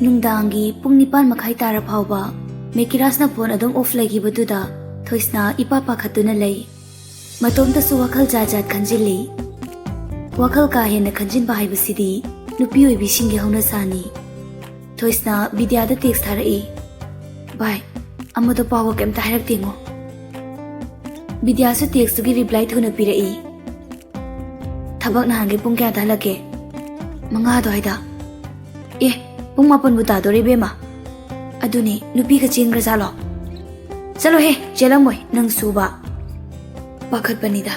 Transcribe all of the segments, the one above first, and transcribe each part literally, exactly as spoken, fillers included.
ꯅꯨꯡꯗꯥꯡꯒꯤ ꯄꯨꯡ ꯅꯤꯄꯥꯟ ꯃꯈꯥꯏ ꯇꯥꯔ ꯐꯥꯎꯕ ꯃꯦꯀꯤꯔꯥꯖꯅ ꯐꯣꯟ ꯑꯗꯨꯝ ꯑꯣꯐ ꯂꯩꯈꯤꯕꯗꯨꯗ ꯊꯣꯏꯁꯅꯥ ꯏꯄꯥ ꯄꯥꯈꯠꯇꯨꯅ ꯂꯩ꯫ ꯃꯇꯣꯝꯇꯁꯨ ꯋꯥꯈꯜ ꯖꯥꯠ ꯖꯥꯠ ꯈꯟꯖꯤꯜꯂꯤ꯫ ꯋꯥꯈꯜ ꯀꯥ ꯍꯦꯟꯅ ꯈꯟꯖꯤꯟꯕ ꯍꯥꯏꯕꯁꯤꯗꯤ ꯅꯨꯄꯤ ꯑꯣꯏꯕꯤꯁꯤꯡꯒꯤ ꯍꯧꯅꯁꯥꯅꯤ꯫ ꯊꯣꯏꯁꯅꯥ ꯕꯤꯗ꯭ꯌꯥꯗ ꯇꯦꯛꯁ ꯊꯥꯔꯛꯏ, "ꯚꯥꯏ, ꯑꯃꯗꯣ ꯄꯥꯎꯒ ꯀꯩꯝꯇ ꯍꯥꯏꯔꯛꯇꯦꯉꯣ꯫" ꯕꯤꯗ꯭ꯌꯥꯁꯨ ꯇꯦꯛꯁꯇꯨꯒꯤ ꯔꯤꯄ꯭ꯂꯥꯏ ꯊꯨꯅ ꯄꯤꯔꯛꯏ, "ꯊꯕꯛ ꯅꯍꯥꯟꯒꯩ ꯄꯨꯡ ꯀꯌꯥꯗ ꯍꯜꯂꯛꯀꯦ?" "ꯃꯉꯥ ꯑꯗꯨꯋꯥꯏꯗ꯫" "ꯑꯦ, ꯄꯨꯡ ꯃꯥꯄꯟꯕꯨ ꯇꯥꯗꯣꯔꯦ ꯏꯕꯦꯝꯃ꯫" "ꯑꯗꯨꯅꯦ, ꯅꯨꯄꯤꯒ ꯆꯦꯟꯈ꯭ꯔꯖꯥꯠꯂꯣ?" "ꯆꯠꯂꯣꯍꯦ, ꯆꯦꯜꯂꯝꯃꯣꯏ, ꯅꯪ ꯁꯨꯕ꯫" ꯄꯥꯈꯠꯄꯅꯤꯗ꯫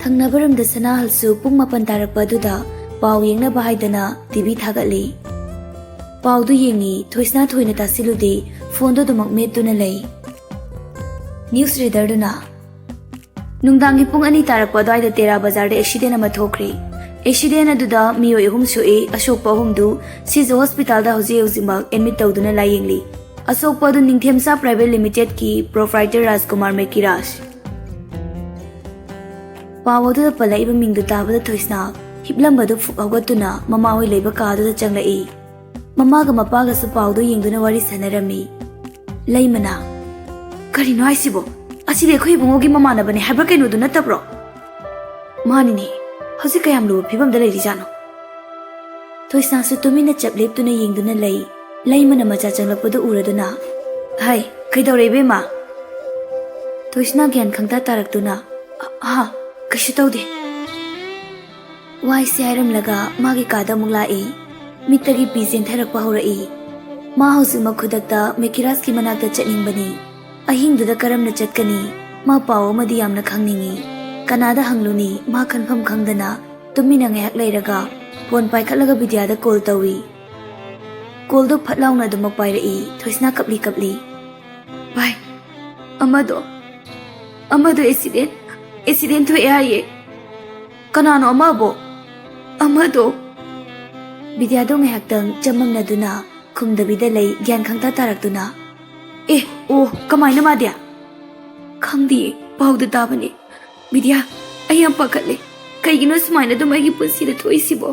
ꯊꯪꯅꯕ ꯔꯨꯝꯗ ꯁꯅꯥꯍꯜꯁꯨ ꯄꯨꯡ ꯃꯥꯄꯟ ꯇꯥꯔꯛꯄ ꯑꯗꯨꯗ ꯄꯥꯎ ꯌꯦꯡꯅꯕ ꯍꯥꯏꯗꯅ ꯇꯤ ꯚꯤ ꯊꯥꯒꯠꯂꯤ꯫ ꯄꯥꯎꯗꯨ ꯌꯦꯡꯉꯤ꯫ ꯊꯣꯏꯁꯅꯥ ꯊꯣꯏꯅ ꯇꯥꯁꯤꯜꯂꯨꯗꯦ, ꯐꯣꯟꯗꯨ ꯑꯗꯨꯃꯛ ꯃꯦꯠꯇꯨꯅ ꯂꯩ꯫ ꯅ꯭ꯌꯨꯁ ꯔꯤꯗꯔꯗꯨꯅ, "ꯅꯨꯡꯗꯥꯡꯒꯤ ꯄꯨꯡ ꯑꯅꯤ ꯇꯥꯔꯛꯄ ꯑꯗꯨꯋꯥꯏꯗ ꯇꯦꯔꯥ ꯕꯖꯥꯔꯗ ꯑꯦꯛꯁꯤꯗꯦꯟ ꯑꯃ ꯊꯣꯛꯈ꯭ꯔꯦ꯫ ꯑꯦꯛꯁꯤꯗꯦꯟ ꯑꯗꯨꯗ ꯃꯤꯑꯣꯏ ꯑꯍꯨꯝ ꯁꯣꯛꯏ꯫ ꯑꯁꯣꯛꯄ ꯑꯍꯨꯝꯗꯨ ꯁꯤꯖ ꯍꯣꯁꯄꯤꯇꯥꯜꯗ ꯍꯧꯖꯤꯛ ꯍꯧꯖꯤꯛꯃꯛ ꯑꯦꯗꯃꯤꯠ ꯇꯧꯗꯨꯅ ꯂꯥꯌꯦꯡꯂꯤ꯫ ꯑꯁꯣꯛꯄ ꯑꯗꯨ ꯅꯤꯡꯊꯦꯝꯆꯥ ꯄ꯭ꯔꯥꯏꯚꯦꯠ ꯂꯤꯃꯤꯇꯦꯗꯀꯤ ꯄ꯭ꯔꯣꯄ꯭ꯔꯥꯏꯇꯔ ꯔꯥꯖꯀꯨꯃꯥꯔ ꯃꯦꯀꯤꯔꯥꯖ꯫" ꯄꯥꯎ ꯑꯗꯨꯗ ꯄꯜꯂꯛꯏꯕ ꯃꯤꯡꯗꯨ ꯇꯥꯕꯗ ꯊꯣꯏꯁꯅꯥ ꯍꯤꯞꯂꯝꯕꯗꯨ ꯐꯨꯛ ꯍꯧꯒꯠꯇꯨꯅ ꯃꯃꯥꯍꯣꯏ ꯂꯩꯕ ꯀꯥꯗꯨꯗ ꯆꯪꯂꯛꯏ꯫ ꯃꯃꯥꯒ ꯃꯄꯥꯒꯁꯨ ꯄꯥꯎꯗꯨ ꯌꯦꯡꯗꯨꯅ ꯋꯥꯔꯤ ꯁꯥꯟꯅꯔꯝꯃꯤ꯫ ꯂꯩꯃꯅ, "ꯀꯔꯤꯅꯣ ꯍꯥꯏꯁꯤꯕꯣ? ꯑꯁꯤꯗꯤ ꯑꯩꯈꯣꯏ ꯏꯕꯨꯡꯉꯣꯒꯤ ꯃꯃꯥꯟꯅꯕꯅꯦ ꯍꯥꯏꯕ꯭ꯔꯥ ꯀꯩꯅꯣꯗꯨ ꯅꯠꯇꯕ꯭ꯔꯣ?" "ꯃꯥꯅꯤꯅꯦ, ꯍꯧꯖꯤꯛ ꯀꯌꯥꯝ ꯂꯨꯕ ꯐꯤꯕꯝꯗ ꯂꯩꯔꯤꯖꯥꯠꯅꯣ?" ꯊꯣꯏꯁꯅꯥꯁꯨ ꯇꯨꯃꯤꯟꯅ ꯆꯞ ꯂꯦꯞꯇꯨꯅ ꯌꯦꯡꯗꯨꯅ ꯂꯩ꯫ ꯂꯩꯃꯅ ꯃꯆꯥ ꯆꯪꯂꯛꯄꯗꯨ ꯎꯔꯗꯨꯅ, "ꯍꯥꯏ, ꯀꯩꯗꯧꯔꯦ ꯏꯕꯦꯝꯃ?" ꯊꯣꯏꯁꯅꯥ ꯒ꯭ꯌꯥꯟ ꯈꯪꯇꯥ ꯇꯥꯔꯛꯇꯨꯅ, "ꯑ-, ꯑꯍꯥ, ꯀꯩꯁꯨ ꯇꯧꯗꯦ꯫" ꯋꯥꯏꯁꯦ ꯍꯥꯏꯔꯝꯂꯒ ꯃꯥꯒꯤ ꯀꯥꯗ ꯑꯃꯨꯛ ꯂꯥꯛꯏ꯫ ꯃꯤꯠꯇꯒꯤ ꯄꯤ ꯆꯦꯟꯊꯔꯛꯄ ꯍꯧꯔꯛꯏ꯫ ꯃꯥ ꯍꯧꯖꯤꯛꯃꯛ ꯈꯨꯗꯛꯇ ꯃꯦꯀꯤꯔꯥꯖꯀꯤ ꯃꯅꯥꯛꯇ ꯆꯠꯅꯤꯡꯕꯅꯤ꯫ ꯑꯍꯤꯡꯗꯨꯗ ꯀꯔꯝꯅ ꯆꯠꯀꯅꯤ? ꯃꯥ ꯄꯥꯎ ꯑꯃꯗꯤ ꯌꯥꯝꯅ ꯈꯪꯅꯤꯡꯏ꯫ ꯀꯅꯥꯗ ꯍꯪꯂꯨꯅꯤ? ꯃꯥ ꯈꯟꯐꯝ ꯈꯪꯗꯅ ꯇꯨꯃꯤꯟꯅ ꯉꯥꯏꯍꯥꯛ ꯂꯩꯔꯒ ꯐꯣꯟ ꯄꯥꯏꯈꯠꯂꯒ ꯕꯤꯗ꯭ꯌꯥꯗ ꯀꯣꯜ ꯇꯧꯏ꯫ ꯀꯣꯜꯗꯣ ꯐꯠ ꯂꯥꯎꯅ ꯑꯗꯨꯃꯛ ꯄꯥꯏꯔꯛꯏ꯫ ꯊꯣꯏꯁꯅꯥ ꯀꯞꯂꯤ ꯀꯞꯂꯤ, "ꯚꯥꯏ, ꯑꯃꯗꯣ, ꯑꯃꯗꯣ ꯑꯦꯛꯁꯤꯗꯦꯟ, ꯑꯦꯛꯁꯤꯗꯦꯟ ꯊꯣꯛꯑꯦ ꯍꯥꯏꯌꯦ꯫" "ꯀꯅꯥꯅꯣ ꯑꯃꯕꯣ?" "ꯑꯃꯗꯣ꯫" ꯕꯤꯗ꯭ꯌꯥꯗꯣ ꯉꯥꯏꯍꯥꯛꯇꯪ ꯆꯃꯝꯅꯗꯨꯅ ꯈꯨꯝꯗꯕꯤꯗ ꯂꯩ, ꯒ꯭ꯌꯥꯟ ꯈꯪꯇꯥ ꯇꯥꯔꯛꯇꯨꯅ, "ꯑꯦ, ꯑꯣ, ꯀꯃꯥꯏꯅ ꯃꯥꯗꯤ?" "ꯈꯪꯗꯤꯌꯦ, ꯄꯥꯎꯗ ꯇꯥꯕꯅꯦ꯫ ꯕꯤꯗ꯭ꯌꯥ, ꯑꯩ ꯌꯥꯝ ꯄꯥꯈꯠꯂꯦ꯫ ꯀꯩꯒꯤꯅꯣ ꯁꯨꯃꯥꯏꯅ ꯑꯗꯨꯝ ꯑꯩꯒꯤ ꯄꯨꯟꯁꯤꯗ ꯊꯣꯛꯏꯁꯤꯕꯣ?"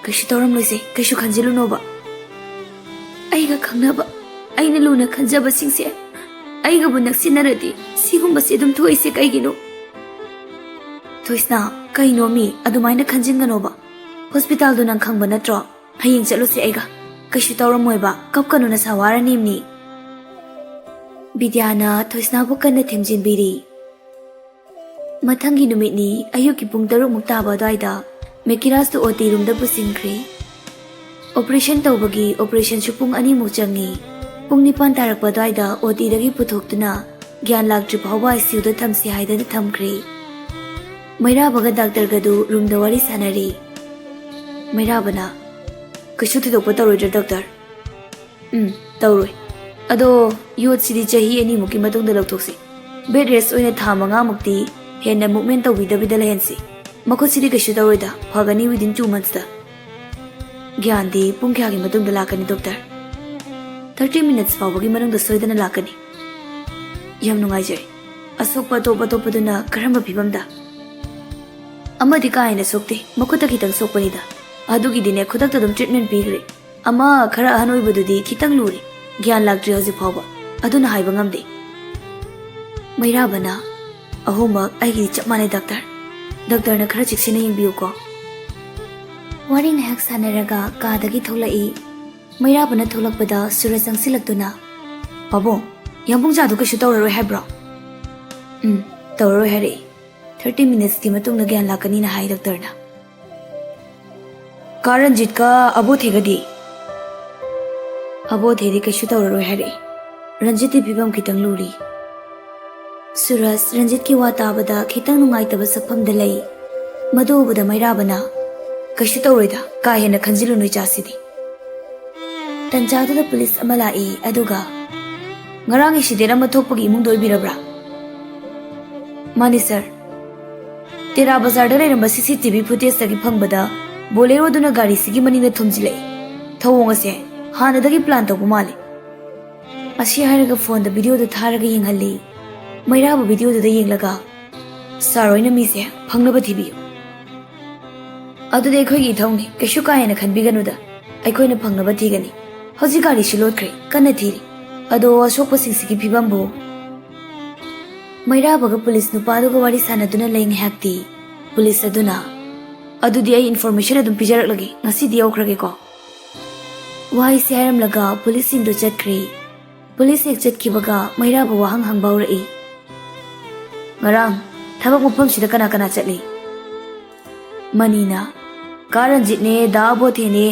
ꯀꯩꯁꯨ ꯇꯧꯔꯝꯂꯣꯏꯁꯦ, ꯀꯩꯁꯨ ꯈꯟꯖꯤꯜꯂꯨꯅꯣꯕ꯫ ꯑꯩꯒ ꯈꯪꯅꯕ, ꯑꯩꯅ ꯂꯨꯅ ꯈꯟꯖꯕꯁꯤꯡꯁꯦ ꯑꯩꯒꯕꯨ ꯅꯛꯁꯤꯟꯅꯔꯗꯤ ꯁꯤꯒꯨꯝꯕꯁꯦ ꯑꯗꯨꯝ ꯊꯣꯛꯏꯁꯦ ꯀꯩꯒꯤꯅꯣ? ꯊꯣꯏꯁꯅꯥ, ꯀꯩꯅꯣ ꯃꯤ ꯑꯗꯨꯃꯥꯏꯅ ꯈꯟꯖꯤꯟꯒꯅꯣꯕ꯫ ꯍꯣꯁꯄꯤꯇꯥꯜꯗꯣ ꯅꯪ ꯈꯪꯕ ꯅꯠꯇ꯭ꯔꯣ? ꯍꯌꯦꯡ ꯆꯠꯂꯨꯁꯦ ꯑꯩꯒ꯫ ꯀꯩꯁꯨ ꯇꯧꯔꯝꯃꯣꯏꯕ, ꯀꯞꯀꯅꯨ, ꯅꯁꯥ ꯋꯥꯔꯅꯤꯝꯅꯤ꯫ ꯕꯤꯗ꯭ꯌꯥꯅ ꯊꯣꯏꯁꯅꯥꯕꯨ ꯀꯟꯅ ꯊꯦꯝꯖꯤꯟꯕꯤꯔꯤ꯫ ꯃꯊꯪꯒꯤ ꯅꯨꯃꯤꯠꯅꯤ, ꯑꯌꯨꯛꯀꯤ ꯄꯨꯡ ꯇꯔꯨꯛꯃꯨꯛ ꯇꯥꯕ ꯑꯗꯨꯋꯥꯏꯗ ꯃꯦꯀꯤꯔꯥꯖꯇꯨ ꯑꯣ ꯇꯤ ꯔꯨꯝꯗ ꯄꯨꯁꯤꯟꯈ꯭ꯔꯦ꯫ ꯑꯣꯄꯔꯦꯁꯟ ꯇꯧꯕꯒꯤ ꯑꯣꯄꯔꯦꯁꯟꯁꯨ ꯄꯨꯡ ꯑꯅꯤꯃꯨꯛ ꯆꯪꯉꯤ꯫ ꯄꯨꯡ ꯅꯤꯄꯥꯟ ꯇꯥꯔꯛꯄ ꯑꯗꯨꯋꯥꯏꯗ ꯑꯣ ꯇꯤꯗꯒꯤ ꯄꯨꯊꯣꯛꯇꯨꯅ ꯒ꯭ꯌꯥꯟ ꯂꯥꯛꯇ꯭ꯔꯤ ꯐꯥꯎꯕ ꯑꯥꯏ ꯁꯤ ꯌꯨꯗ ꯊꯝꯁꯤ ꯍꯥꯏꯗꯅ ꯊꯝꯈ꯭ꯔꯦ꯫ ꯃꯩꯔꯥꯕꯒ ꯗꯥꯛꯇꯔꯒꯗꯨ ꯔꯨꯝꯗ ꯋꯥꯔꯤ ꯁꯥꯟꯅꯔꯤ꯫ ꯃꯩꯔꯥꯕꯅ, "ꯀꯩꯁꯨ ꯊꯣꯏꯗꯣꯛꯄ ꯇꯧꯔꯣꯏꯗ꯭ꯔꯥ ꯗꯥꯛꯇꯔ?" "ꯎꯝ, ꯇꯧꯔꯣꯏ꯫ ꯑꯗꯣ ꯌꯣꯠꯁꯤꯗꯤ ꯆꯍꯤ ꯑꯅꯤꯃꯨꯛꯀꯤ ꯃꯇꯨꯡꯗ ꯂꯧꯊꯣꯛꯁꯤ꯫ ꯕꯦꯗ ꯔꯦꯁ ꯑꯣꯏꯅ ꯊꯥ ꯃꯉꯥꯃꯨꯛꯇꯤ ꯍꯦꯟꯅ ꯃꯨꯚꯃꯦꯟ ꯇꯧꯕꯤꯗꯕꯤꯗ ꯂꯩꯍꯟꯁꯤ꯫ ꯃꯈꯨꯠꯁꯤꯗꯤ ꯀꯩꯁꯨ ꯇꯧꯔꯣꯏꯗ, ꯐꯒꯅꯤ within two monthsꯇ꯫" "ꯒ꯭ꯌꯥꯟꯗꯤ ꯄꯨꯡ ꯀꯌꯥꯒꯤ ꯃꯇꯨꯡꯗ ꯂꯥꯛꯀꯅꯤ ꯗꯣꯛꯇꯔ?" "Thirty minutes ꯐꯥꯎꯕꯒꯤ ꯃꯅꯨꯡꯗ ꯁꯣꯏꯗꯅ ꯂꯥꯛꯀꯅꯤ꯫" "ꯌꯥꯝ ꯅꯨꯡꯉꯥꯏꯖꯔꯦ꯫ ꯑꯁꯣꯛꯄ ꯑꯇꯣꯞ ꯑꯇꯣꯞꯄꯗꯨꯅ ꯀꯔꯝꯕ ꯐꯤꯕꯝꯗ?" "ꯑꯃꯗꯤ ꯀꯥ ꯍꯦꯟꯅ ꯁꯣꯛꯇꯦ, ꯃꯈꯨꯠꯇ ꯈꯤꯇꯪ ꯁꯣꯛꯄꯅꯤꯗ꯫ ꯑꯗꯨꯒꯤꯗꯤꯅꯦ ꯈꯨꯗꯛꯇ ꯑꯗꯨꯝ ꯇ꯭ꯔꯤꯠꯃꯦꯟ ꯄꯤꯈ꯭ꯔꯦ꯫ ꯑꯃ ꯈꯔ ꯑꯍꯟ ꯑꯣꯏꯕꯗꯨꯗꯤ ꯈꯤꯇꯪ ꯂꯨꯔꯦ, ꯒ꯭ꯌꯥꯟ ꯂꯥꯛꯇ꯭ꯔꯤ ꯍꯧꯖꯤꯛ ꯐꯥꯎꯕ, ꯑꯗꯨꯅ ꯍꯥꯏꯕ ꯉꯝꯗꯦ꯫" ꯃꯩꯔꯥꯕꯅ, "ꯑꯍꯨꯝꯃꯛ ꯑꯩꯒꯤꯗꯤ ꯆꯞ ꯃꯥꯟꯅꯩ ꯗꯥꯛꯇꯔ꯫ ꯗꯥꯛꯇꯔꯅ ꯈꯔ ꯆꯦꯛꯁꯤꯟꯅ ꯌꯦꯡꯕꯤꯌꯨꯀꯣ꯫" ꯋꯥꯔꯤ ꯉꯥꯏꯍꯥꯛ ꯁꯥꯟꯅꯔꯒ ꯀꯥꯗꯒꯤ ꯊꯣꯛꯂꯛꯏ꯫ ꯃꯩꯔꯥꯕꯅ ꯊꯣꯛꯂꯛꯄꯗ ꯁꯨꯔꯖ ꯆꯪꯁꯤꯜꯂꯛꯇꯨꯅ, "ꯄꯥꯕꯨꯡ, ꯌꯥꯝꯕꯨꯡ ꯆꯥꯗꯣ ꯀꯩꯁꯨ ꯇꯧꯔꯔꯣꯏ ꯍꯥꯏꯕ꯭ꯔꯣ?" "ꯎꯝ, ꯇꯧꯔꯔꯣꯏ ꯍꯥꯏꯔꯛꯏ꯫ Thirty minutesꯀꯤ ꯃꯇꯨꯡꯗ ꯒ꯭ꯌꯥꯟ ꯂꯥꯛꯀꯅꯤꯅ ꯍꯥꯏ ꯗꯥꯛꯇꯔꯅ꯫" "ꯀꯥ ꯔꯟꯖꯤꯠꯀ ꯑꯕꯣꯊꯦꯒꯗꯤ?" "ꯑꯕꯣꯊꯦꯗꯤ ꯀꯩꯁꯨ ꯇꯧꯔꯔꯣꯏ ꯍꯥꯏꯔꯛꯏ꯫ ꯔꯟꯖꯤꯠꯇꯤ ꯐꯤꯕꯝ ꯈꯤꯇꯪ ꯂꯨꯔꯤ꯫" ꯁꯨꯔꯖ ꯔꯟꯖꯤꯠꯀꯤ ꯋꯥ ꯇꯥꯕꯗ ꯈꯤꯇꯪ ꯅꯨꯡꯉꯥꯏꯇꯕ ꯁꯛꯐꯝꯗ ꯂꯩ꯫ ꯃꯗꯨ ꯎꯕꯗ ꯃꯩꯔꯥꯕꯅ, "ꯀꯩꯁꯨ ꯇꯧꯔꯣꯏꯗ, ꯀꯥ ꯍꯦꯟꯅ ꯈꯟꯖꯤꯜꯂꯨꯅꯨ ꯏꯆꯥꯁꯤꯗꯤ꯫" ꯇꯟꯖꯥꯗꯨꯗ ꯄꯨꯂꯤꯁ ꯑꯃ ꯂꯥꯛꯏ, ꯑꯗꯨꯒ, "ꯉꯔꯥꯡ ꯑꯦꯛꯁꯤꯗꯦꯟ ꯑꯃ ꯊꯣꯛꯄꯒꯤ ꯏꯃꯨꯡꯗ ꯑꯣꯏꯕꯤꯔꯕ꯭ꯔꯥ?" "ꯃꯥꯅꯤ ꯁꯥꯔ꯫ ꯇꯦꯔꯥ ꯕꯖꯥꯔꯗ ꯂꯩꯔꯝꯕ ꯁꯤ ꯁꯤ ꯇꯤ ꯚꯤ ꯐꯨꯇꯦꯖꯇꯒꯤ ꯐꯪꯕꯗ ꯕꯣꯂꯦꯔꯣꯗꯨꯅ ꯒꯥꯔꯤꯁꯤꯒꯤ ꯃꯅꯤꯡꯗ ꯊꯣꯝꯖꯤꯜꯂꯛꯏ꯫ ꯊꯧꯑꯣꯡ ꯑꯁꯦ ꯍꯥꯟꯅꯗꯒꯤ ꯄ꯭ꯂꯥꯟ ꯇꯧꯕ ꯃꯥꯜꯂꯤ꯫" ꯑꯁꯤ ꯍꯥꯏꯔꯒ ꯐꯣꯟꯗ ꯚꯤꯗꯤꯑꯣꯗꯨ ꯊꯥꯔꯒ ꯌꯦꯡꯍꯜꯂꯤ꯫ ꯃꯩꯔꯥꯕ ꯚꯤꯗꯤꯑꯣꯗꯨꯗ ꯌꯦꯡꯂꯒ, "ꯁꯥꯔ ꯍꯣꯏꯅ ꯃꯤꯁꯦ ꯐꯪꯅꯕ ꯊꯤꯕꯤꯌꯨ꯫" ꯑꯗꯨꯗꯤ ꯑꯩꯈꯣꯏꯒꯤ ꯏꯊꯧꯅꯤ, ꯀꯩꯁꯨ ꯀꯥ ꯍꯦꯟꯅ ꯈꯟꯕꯤꯒꯅꯨꯗ꯫ ꯑꯩꯈꯣꯏꯅ ꯐꯪꯅꯕ ꯊꯤꯒꯅꯤ꯫ ꯍꯧꯖꯤꯛ ꯒꯥꯔꯤꯁꯨ ꯂꯣꯠꯈ꯭ꯔꯦ, ꯀꯟꯅ ꯊꯤꯔꯤ꯫ ꯑꯗꯣ ꯑꯁꯣꯛꯄꯁꯤꯡꯁꯤꯒꯤ ꯐꯤꯕꯝꯕꯨ? ꯃꯩꯔꯥꯕꯒ ꯄꯨꯂꯤꯁ ꯅꯨꯄꯥꯗꯨꯒ ꯋꯥꯔꯤ ꯁꯥꯟꯅꯗꯨꯅ ꯂꯩ ꯉꯥꯏꯍꯥꯛꯇꯤ꯫ ꯄꯨꯂꯤꯁ ꯑꯗꯨꯅ, "ꯑꯗꯨꯗꯤ ꯑꯩ ꯏꯟꯐꯣꯔꯃꯦꯁꯟ ꯑꯗꯨꯝ ꯄꯤꯖꯔꯛꯂꯒꯦ, ꯉꯁꯤꯗꯤ ꯌꯧꯈ꯭ꯔꯒꯦꯀꯣ?" ꯋꯥꯍꯩꯁꯤ ꯍꯥꯏꯔꯝꯂꯒ ꯄꯨꯂꯤꯁꯁꯤꯡꯗꯨ ꯆꯠꯈ꯭ꯔꯦ꯫ ꯄꯨꯂꯤꯁ ꯍꯦꯛ ꯆꯠꯈꯤꯕꯒ ꯃꯩꯔꯥꯕ ꯋꯥꯍꯪ ꯍꯪꯕ ꯍꯧꯔꯛꯏ꯫ "ꯉꯔꯥꯡ ꯊꯕꯛ ꯃꯐꯝꯁꯤꯗ ꯀꯅꯥ ꯀꯅꯥ ꯆꯠꯂꯤ?" ꯃꯅꯤꯅ, "ꯀꯥ ꯔꯟꯖꯤꯠꯅꯦ, ꯗꯥ ꯑꯕꯣꯊꯦꯅꯦ,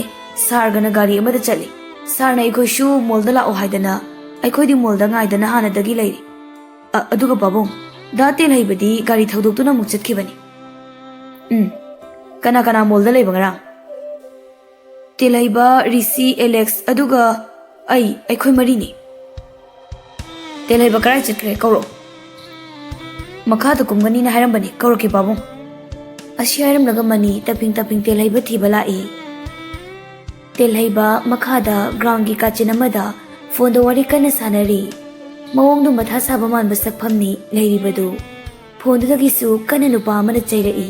ꯁꯥꯔꯒꯅ ꯒꯥꯔꯤ ꯑꯃꯗ ꯆꯠꯂꯤ꯫ ꯁꯥꯔꯅ ꯑꯩꯈꯣꯏꯁꯨ ꯃꯣꯜꯗ ꯂꯥꯛꯑꯣ ꯍꯥꯏꯗꯅ ꯑꯩꯈꯣꯏꯗꯤ ꯃꯣꯜꯗ ꯉꯥꯏꯗꯅ ꯍꯥꯟꯅꯗꯒꯤ ꯂꯩꯔꯤ꯫ ꯑ-, ꯑꯗꯨꯒ ꯄꯥꯕꯨꯡ, ꯗꯥ ꯇꯦꯜꯍꯩꯕꯗꯤ ꯒꯥꯔꯤ ꯊꯧꯗꯣꯛꯇꯨꯅ ꯑꯃꯨꯛ ꯆꯠꯈꯤꯕꯅꯤ꯫" "ꯎꯝ, ꯀꯅꯥ ꯀꯅꯥ ꯃꯣꯜꯗ ꯂꯩꯕ ꯉꯔꯥꯡ?" "ꯇꯦꯜꯍꯩꯕ, ꯔꯤꯁꯤ, ꯑꯦꯂꯦꯛꯁ, ꯑꯗꯨꯒ ꯑꯩ, ꯑꯩꯈꯣꯏ ꯃꯔꯤꯅꯤ꯫" "ꯇꯦꯜꯍꯩꯕ ꯀꯔꯥꯏ ꯆꯠꯈ꯭ꯔꯦ? ꯀꯧꯔꯛꯑꯣ꯫" "ꯃꯈꯥꯗ ꯀꯨꯝꯒꯅꯤꯅ ꯍꯥꯏꯔꯝꯕꯅꯤ, ꯀꯧꯔꯛꯀꯦ ꯄꯥꯕꯨꯡ꯫" ꯑꯁꯤ ꯍꯥꯏꯔꯝꯂꯒ ꯃꯅꯤ ꯇꯞꯄꯤꯡ ꯇꯞꯄꯤꯡ ꯇꯦꯜꯍꯩꯕ ꯊꯤꯕ ꯂꯥꯛꯏ꯫ ꯇꯦꯜꯍꯩꯕ ꯃꯈꯥꯗ ꯒ꯭ꯔꯥꯎꯟꯒꯤ ꯀꯥꯆꯤꯟ ꯑꯃꯗ ꯐꯣꯟꯗ ꯋꯥꯔꯤ ꯀꯟꯅ ꯁꯥꯟꯅꯔꯤ꯫ ꯃꯑꯣꯡꯗꯨ ꯃꯊꯥ ꯁꯥꯕ ꯃꯥꯟꯕ ꯁꯛꯐꯝꯅꯤ ꯂꯩꯔꯤꯕꯗꯨ꯫ ꯐꯣꯟꯗꯨꯗꯒꯤꯁꯨ ꯀꯟꯅ ꯅꯨꯄꯥ ꯑꯃꯅ ꯆꯩꯔꯛꯏ꯫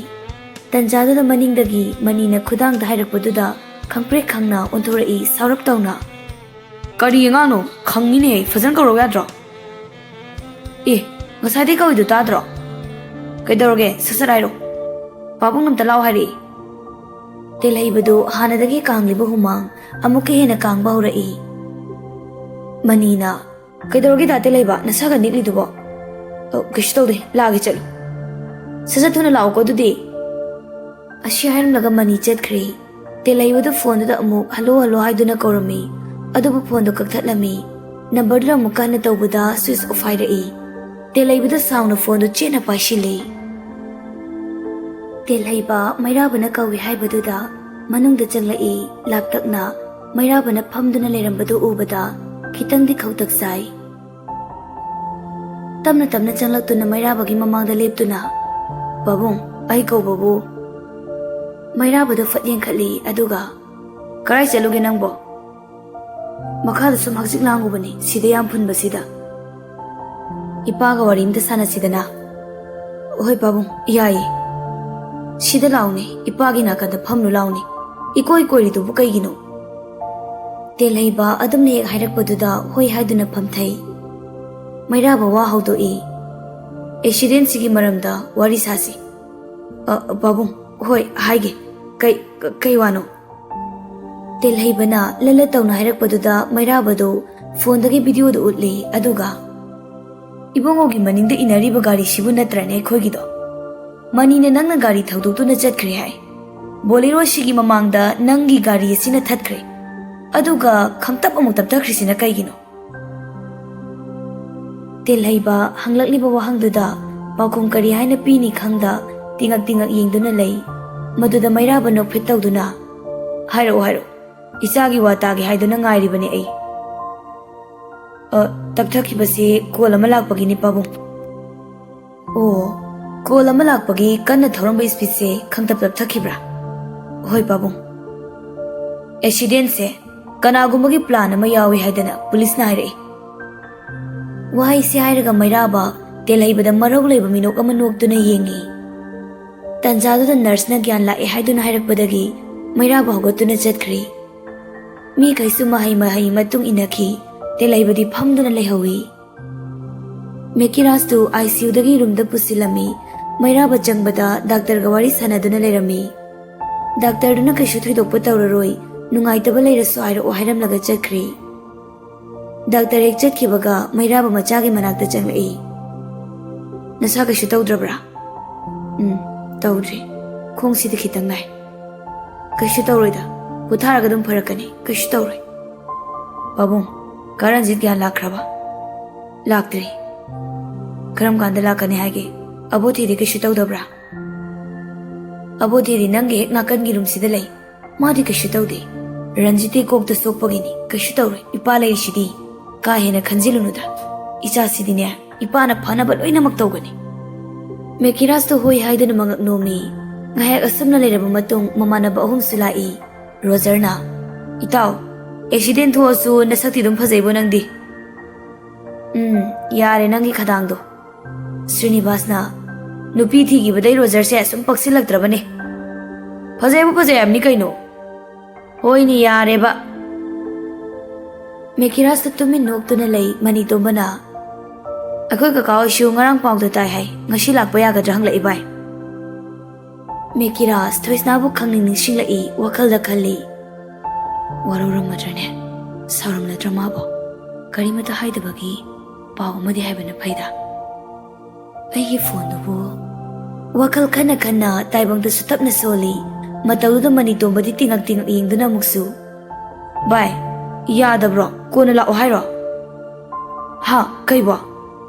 ꯇꯟꯖꯥꯗꯨꯗ ꯃꯅꯤꯡꯗꯒꯤ ꯃꯅꯤꯅ ꯈꯨꯗꯥꯡꯗ ꯍꯥꯏꯔꯛꯄꯗꯨꯗ ꯈꯪꯄ꯭ꯔꯦꯛ ꯈꯪꯅ ꯑꯣꯟꯊꯣꯔꯛꯏ ꯁꯥꯎꯔꯞ ꯇꯧꯅ꯫ "ꯀꯔꯤ ꯑꯉꯥꯡꯅꯣ? ꯈꯪꯉꯤꯅꯦ, ꯐꯖꯅ ꯀꯧꯔꯛꯎ ꯌꯥꯗ꯭ꯔꯣ?" "ꯑꯦ, ꯉꯁꯥꯏꯗꯩ ꯀꯧꯏꯗꯨ ꯇꯥꯗ꯭ꯔꯣ? ꯀꯩꯗꯧꯔꯒꯦ? ꯁꯠ ꯁꯠ ꯍꯥꯏꯔꯣ꯫ ꯄꯥꯕꯨꯡ ꯑꯝꯇ ꯂꯥꯎ ꯍꯥꯏꯔꯛꯏ꯫" ꯇꯦꯜꯍꯩꯕꯗꯨ ꯍꯥꯟꯅꯗꯒꯤ ꯀꯥꯡꯂꯤꯕ ꯍꯨꯃꯥꯡ ꯑꯃꯨꯛꯀ ꯍꯦꯟꯅ ꯀꯥꯡꯕ ꯍꯧꯔꯛꯏ꯫ ꯃꯅꯤꯅ, "ꯀꯩꯗꯧꯔꯒꯦ ꯗꯥ ꯇꯦꯜꯍꯩꯕ? ꯅꯁꯥꯒ ꯅꯤꯛꯂꯤꯗꯨꯕꯣ?" "ꯑ, ꯀꯩꯁꯨ ꯇꯧꯗꯦ, ꯂꯥꯛꯑꯒꯦ, ꯆꯠꯂꯨ꯫ ꯁꯠ ꯁꯠ ꯊꯨꯅ ꯂꯥꯛꯑꯣꯀꯣ ꯑꯗꯨꯗꯤ꯫" ꯑꯁꯤ ꯍꯥꯏꯔꯝꯂꯒ ꯃꯅꯤ ꯆꯠꯈ꯭ꯔꯦ꯫ ꯇꯦꯜꯍꯩꯕꯗꯨ ꯐꯣꯟꯗꯨꯗ ꯑꯃꯨꯛ "ꯍꯜꯂꯣ, ꯍꯜꯂꯣ" ꯍꯥꯏꯗꯨꯅ ꯀꯧꯔꯝꯃꯤ, ꯑꯗꯨꯕꯨ ꯐꯣꯟꯗꯨ ꯀꯛꯊꯠꯂꯝꯃꯤ꯫ ꯅꯝꯕꯔꯗꯨꯗ ꯑꯃꯨꯛ ꯀꯟꯅ ꯇꯧꯕꯗ ꯁ꯭ꯋꯤꯆ ꯑꯣꯐ ꯍꯥꯏꯔꯛꯏ꯫ ꯇꯦꯜꯍꯩꯕꯗꯨ ꯁꯥꯎꯅ ꯐꯣꯟꯗꯨ ꯆꯦꯠꯅ ꯄꯥꯏꯁꯤꯜꯂꯤ꯫ ꯇꯦꯜꯍꯩꯕ ꯃꯩꯔꯥꯕꯅ ꯀꯧꯏ ꯍꯥꯏꯕꯗꯨꯗ ꯃꯅꯨꯡꯗ ꯆꯪꯂꯛꯏ꯫ ꯂꯥꯞꯇꯛꯅ ꯃꯩꯔꯥꯕꯅ ꯐꯝꯗꯨꯅ ꯂꯩꯔꯝꯕꯗꯨ ꯎꯕꯗ ꯈꯤꯇꯪꯗꯤ ꯈꯧꯇꯛ ꯆꯥꯏ꯫ ꯇꯞꯅ ꯇꯞꯅ ꯆꯪꯂꯛꯇꯨꯅ ꯃꯩꯔꯥꯕꯒꯤ ꯃꯃꯥꯡꯗ ꯂꯦꯞꯇꯨꯅ, "ꯄꯥꯕꯨꯡ, ꯑꯩ ꯀꯧꯕꯕꯨ?" ꯃꯩꯔꯥꯕꯗꯨ ꯐꯠ ꯌꯦꯡꯈꯠꯂꯤ, ꯑꯗꯨꯒ, "ꯀꯔꯥꯏ ꯆꯠꯂꯨꯒꯦ ꯅꯪꯕꯣ?" "ꯃꯈꯥꯗ ꯁꯨꯝ ꯍꯛꯆꯤꯛ ꯂꯥꯡꯉꯨꯕꯅꯤ, ꯁꯤꯗ ꯌꯥꯝ ꯐꯨꯟꯕꯁꯤꯗ꯫ ꯏꯄꯥꯒ ꯋꯥꯔꯤ ꯑꯝꯇ ꯁꯥꯟꯅꯁꯤꯗꯅ?" "ꯍꯣꯏ ꯄꯥꯕꯨꯡ, ꯌꯥꯏꯌꯦ꯫" "ꯁꯤꯗ ꯂꯥꯎꯅꯦ, ꯏꯄꯥꯒꯤ ꯅꯥꯀꯟꯗ ꯐꯝꯂꯨ ꯂꯥꯎꯅꯦ꯫ ꯏꯀꯣꯏ ꯀꯣꯏꯔꯤꯗꯨꯕꯨ ꯀꯩꯒꯤꯅꯣ?" ꯇꯦꯜꯍꯩꯕ ꯑꯗꯨꯝꯅ ꯍꯦꯛ ꯍꯥꯏꯔꯛꯄꯗꯨꯗ ꯍꯣꯏ ꯍꯥꯏꯗꯨꯅ ꯐꯝꯊꯩ꯫ ꯃꯩꯔꯥꯕ ꯋꯥ ꯍꯧꯗꯣꯛꯏ, "ꯑꯦꯛꯁꯤꯗꯦꯟꯁꯤꯒꯤ ꯃꯔꯝꯗ ꯋꯥꯔꯤ ꯁꯥꯁꯤ꯫" "ꯑ, ꯄꯥꯕꯨꯡ, ꯍꯣꯏ, ꯍꯥꯏꯒꯦ꯫ ꯀꯩ, ꯀꯩ ꯋꯥꯅꯣ?" ꯇꯦꯜꯍꯩꯕꯅ ꯂꯠ ꯂꯠ ꯇꯧꯅ ꯍꯥꯏꯔꯛꯄꯗꯨꯗ ꯃꯩꯔꯥꯕꯗꯨ ꯐꯣꯟꯗꯒꯤ ꯚꯤꯗꯤꯑꯣꯗꯨ ꯎꯠꯂꯤ, ꯑꯗꯨꯒ, "ꯏꯕꯨꯡꯉꯣꯒꯤ ꯃꯅꯤꯡꯗ ꯏꯟꯅꯔꯤꯕ ꯒꯥꯔꯤꯁꯤꯕꯨ ꯅꯠꯇ꯭ꯔꯅꯦ ꯑꯩꯈꯣꯏꯒꯤꯗꯣ? ꯃꯅꯤꯅ ꯅꯪꯅ ꯒꯥꯔꯤ ꯊꯧꯗꯣꯛꯇꯨꯅ ꯆꯠꯈ꯭ꯔꯦ ꯍꯥꯏ꯫ ꯕꯣꯂꯦꯔꯣ ꯑꯁꯤꯒꯤ ꯃꯃꯥꯡꯗ ꯅꯪꯒꯤ ꯒꯥꯔꯤ ꯑꯁꯤꯅ ꯊꯠꯈ꯭ꯔꯦ꯫ ꯑꯗꯨꯒ ꯈꯪꯇꯞ ꯑꯃꯨꯛ ꯇꯞꯊꯈ꯭ꯔꯤꯁꯤꯅ ꯀꯩꯒꯤꯅꯣ?" ꯇꯦꯜꯍꯩꯕ ꯍꯪꯂꯛꯂꯤꯕ ꯋꯥꯍꯪꯗꯨꯗ ꯄꯥꯎꯈꯨꯝ ꯀꯔꯤ ꯍꯥꯏꯅ ꯄꯤꯅꯤ ꯈꯪꯗ ꯇꯤꯉꯛ ꯇꯤꯉꯛ ꯌꯦꯡꯗꯨꯅ ꯂꯩ꯫ ꯃꯗꯨꯗ ꯃꯩꯔꯥꯕ ꯅꯣꯛꯐꯦꯠ ꯇꯧꯗꯨꯅ, "ꯍꯥꯏꯔꯛꯑꯣ, ꯍꯥꯏꯔꯛꯑꯣ꯫ ꯏꯆꯥꯒꯤ ꯋꯥ ꯇꯥꯒꯦ ꯍꯥꯏꯗꯨꯅ ꯉꯥꯏꯔꯤꯕꯅꯦ ꯑꯩ꯫" "ꯑ, ꯇꯞꯊꯈꯤꯕꯁꯦ ꯀꯣꯜ ꯑꯃ ꯂꯥꯛꯄꯒꯤꯅꯤ, ꯄꯥꯕꯨꯡ꯫" "ꯑꯣ, ꯀꯣꯜ ꯑꯃ ꯂꯥꯛꯄꯒꯤ ꯀꯟꯅ ꯊꯧꯔꯝꯕ ꯏꯁꯄꯤꯠꯁꯦ ꯈꯪꯇꯞ ꯇꯞꯊꯈꯤꯕ꯭ꯔꯥ?" "ꯍꯣꯏ, ꯄꯥꯕꯨꯡ꯫" "ꯑꯦꯛꯁꯤꯗꯦꯟꯁꯦ ꯀꯅꯥꯒꯨꯝꯕꯒꯤ ꯄ꯭ꯂꯥꯟ ꯑꯃ ꯌꯥꯎꯏ ꯍꯥꯏꯗꯅ ꯄꯨꯂꯤꯁꯅ ꯍꯥꯏꯔꯛꯏ꯫" ꯋꯥꯍꯩꯁꯤ ꯍꯥꯏꯔꯒ ꯃꯩꯔꯥꯕ ꯇꯦꯜꯍꯩꯕꯗ ꯃꯔꯧ ꯂꯩꯕ ꯃꯤꯅꯣꯛ ꯑꯃ ꯅꯣꯛꯇꯨꯅ ꯌꯦꯡꯉꯤ꯫ ꯇꯟꯖꯥꯗꯨꯗ ꯅꯔꯁꯅ ꯒ꯭ꯌꯥꯟ ꯂꯥꯛꯑꯦ ꯍꯥꯏꯗꯨꯅ ꯍꯥꯏꯔꯛꯄꯗꯒꯤ ꯃꯩꯔꯥꯕ ꯍꯧꯒꯠꯇꯨꯅ ꯆꯠꯈ꯭ꯔꯤ꯫ ꯃꯤꯈꯩꯁꯨ ꯃꯍꯩ ꯃꯍꯩ ꯃꯇꯨꯡ ꯏꯟꯅꯈꯤ꯫ ꯇꯦꯜꯍꯩꯕꯗꯤ ꯐꯝꯗꯨꯅ ꯂꯩꯍꯧꯏ꯫ ꯃꯦꯀꯤꯔꯥꯖꯇꯨ ꯑꯥꯏ ꯁꯤ ꯌꯨꯗꯒꯤ ꯔꯨꯝꯗ ꯄꯨꯁꯤꯜꯂꯝꯃꯤ꯫ ꯃꯩꯔꯥꯕ ꯆꯪꯕꯗ ꯗꯥꯛꯇꯔꯒ ꯋꯥꯔꯤ ꯁꯥꯟꯅꯗꯨꯅ ꯂꯩꯔꯝꯃꯤ꯫ ꯗꯥꯛꯇꯔꯗꯨꯅ ꯀꯩꯁꯨ ꯊꯣꯏꯗꯣꯛꯄ ꯇꯧꯔꯔꯣꯏ, ꯅꯨꯡꯉꯥꯏꯇꯕ ꯂꯩꯔꯁꯨ ꯍꯥꯏꯔꯛꯑꯣ ꯍꯥꯏꯔꯝꯂꯒ ꯆꯠꯈ꯭ꯔꯤ꯫ ꯗꯥꯛꯇꯔ ꯍꯦꯛ ꯆꯠꯈꯤꯕꯒ ꯃꯩꯔꯥꯕ ꯃꯆꯥꯒꯤ ꯃꯅꯥꯛꯇ ꯆꯪꯂꯛꯏ꯫ "ꯅꯁꯥ ꯀꯩꯁꯨ ꯇꯧꯗ꯭ꯔꯕ꯭ꯔꯥ?" "ꯎꯝ, ꯇꯧꯗ꯭ꯔꯤ꯫ ꯈꯣꯡꯁꯤꯗꯤ ꯈꯤꯇꯪ ꯅꯥꯏ꯫" "ꯀꯩꯁꯨ ꯇꯧꯔꯣꯏꯗ, ꯄꯣꯊꯥꯔꯒ ꯑꯗꯨꯝ ꯐꯔꯛꯀꯅꯤ, ꯀꯩꯁꯨ ꯇꯧꯔꯣꯏ꯫" "ꯄꯥꯕꯨꯡ, ꯀꯥ ꯔꯟꯖꯤꯠ ꯒ꯭ꯌꯥꯟ ꯂꯥꯛꯈ꯭ꯔꯕ?" "ꯂꯥꯛꯇ꯭ꯔꯤ꯫" "ꯀꯔꯝ ꯀꯥꯟꯗ ꯂꯥꯛꯀꯅꯤ ꯍꯥꯏꯒꯦ? ꯑꯕꯣꯊꯤꯗꯤ ꯀꯩꯁꯨ ꯇꯧꯗꯕ꯭ꯔꯥ?" "ꯑꯕꯣꯊꯤꯗꯤ ꯅꯪꯒꯤ ꯍꯦꯛ ꯅꯥꯀꯟꯒꯤ ꯔꯨꯝꯁꯤꯗ ꯂꯩ꯫ ꯃꯥꯗꯤ ꯀꯩꯁꯨ ꯇꯧꯗꯦ꯫ ꯔꯟꯖꯤꯠꯇꯤ ꯀꯣꯛꯇ ꯁꯣꯛꯄꯒꯤꯅꯤ, ꯀꯩꯁꯨ ꯇꯧꯔꯣꯏ꯫ ꯏꯄꯥ ꯂꯩꯔꯤꯁꯤꯗꯤ꯫ ꯀꯥ ꯍꯦꯟꯅ ꯈꯟꯖꯤꯜꯂꯨꯅꯨꯗ꯫ ꯏꯆꯥꯁꯤꯗꯤꯅꯦ, ꯏꯄꯥꯅ ꯐꯅꯕ ꯂꯣꯏꯅꯃꯛ ꯇꯧꯒꯅꯤ꯫" ꯃꯦꯀꯤꯔꯥꯖꯇꯣ ꯍꯣꯏ ꯍꯥꯏꯗꯨꯅ ꯃꯉꯛ ꯅꯣꯝꯃꯤ꯫ ꯉꯥꯏꯍꯥꯛ ꯑꯁꯨꯝꯅ ꯂꯩꯔꯕ ꯃꯇꯨꯡ ꯃꯃꯥꯟꯅꯕ ꯑꯍꯨꯝꯁꯨ ꯂꯥꯛꯏ꯫ ꯔꯣꯖꯔꯅ, "ꯏꯇꯥꯎ, ꯑꯦꯛꯁꯤꯗꯦꯟ ꯊꯣꯛꯑꯁꯨ ꯅꯁꯛꯇꯤ ꯑꯗꯨꯝ ꯐꯖꯩꯕꯣ ꯅꯪꯗꯤ꯫" "ꯎꯝ, ꯌꯥꯔꯦ ꯅꯪꯒꯤ ꯈꯗꯥꯡꯗꯣ꯫" ꯁ꯭ꯔꯤꯅꯤꯕꯥꯁꯅ, ꯅꯨꯄꯤ ꯊꯤꯈꯤꯕꯗꯩ ꯔꯣꯖꯔꯁꯦ ꯁꯨꯝ ꯄꯛꯁꯤꯜꯂꯛꯇ꯭ꯔꯕꯅꯦ꯫ ꯐꯖꯩꯕꯨ ꯐꯖꯩ ꯍꯥꯏꯕꯅꯤ ꯀꯩꯅꯣ꯫ ꯍꯣꯏꯅꯦ, ꯌꯥꯔꯦꯕ꯫ ꯃꯦꯀꯤꯔꯥꯁꯇ ꯇꯨꯃꯤꯟ ꯅꯣꯛꯇꯨꯅ ꯂꯩ ꯃꯅꯤꯇꯣꯝꯕꯅ꯫ "ꯑꯩꯈꯣꯏ ꯀꯀꯥ ꯍꯣꯏꯁꯨ ꯉꯔꯥꯡ ꯄꯥꯎꯗ ꯇꯥꯏ ꯍꯥꯏ, ꯉꯁꯤ ꯂꯥꯛꯄ ꯌꯥꯒꯗ꯭ꯔꯥ ꯍꯪꯂꯛꯏ ꯚꯥꯏ?" ꯃꯦꯀꯤꯔꯥꯁ ꯊꯣꯏꯁꯅꯥꯕꯨ ꯈꯪꯅꯤꯡ ꯅꯤꯡꯁꯤꯡꯂꯛꯏ, ꯋꯥꯈꯜꯗ ꯈꯜꯂꯤ꯫ ꯋꯥꯔꯧꯔꯝꯃꯗ꯭ꯔꯅꯦ? ꯁꯥꯎꯔꯝꯂꯗ꯭ꯔꯥ ꯃꯥꯕꯣ? ꯀꯔꯤꯃꯇ ꯍꯥꯏꯗꯕꯒꯤ ꯄꯥꯎ ꯑꯃꯗꯤ ꯍꯥꯏꯕꯅ ꯐꯩꯗ꯫ ꯑꯩꯒꯤ ꯐꯣꯟꯗꯨꯕꯨ꯫ ꯋꯥꯈꯜ ꯈꯟꯅ ꯈꯟꯅ ꯇꯥꯏꯕꯪꯗꯁꯨ ꯇꯞꯅ ꯁꯣꯜꯂꯤ꯫ ꯃꯇꯧꯗꯨꯗ ꯃꯅꯤꯇꯣꯝꯕꯗꯤ ꯇꯤꯡꯉꯛ ꯇꯤꯡꯉꯛ ꯌꯦꯡꯗꯨꯅ ꯑꯃꯨꯛꯁꯨ, "ꯚꯥꯏ, ꯌꯥꯗꯕ꯭ꯔꯣ? ꯀꯣꯟꯅ ꯂꯥꯛꯑꯣ ꯍꯥꯏꯔꯣ?" "ꯍꯥ? ꯀꯩꯕꯣ?"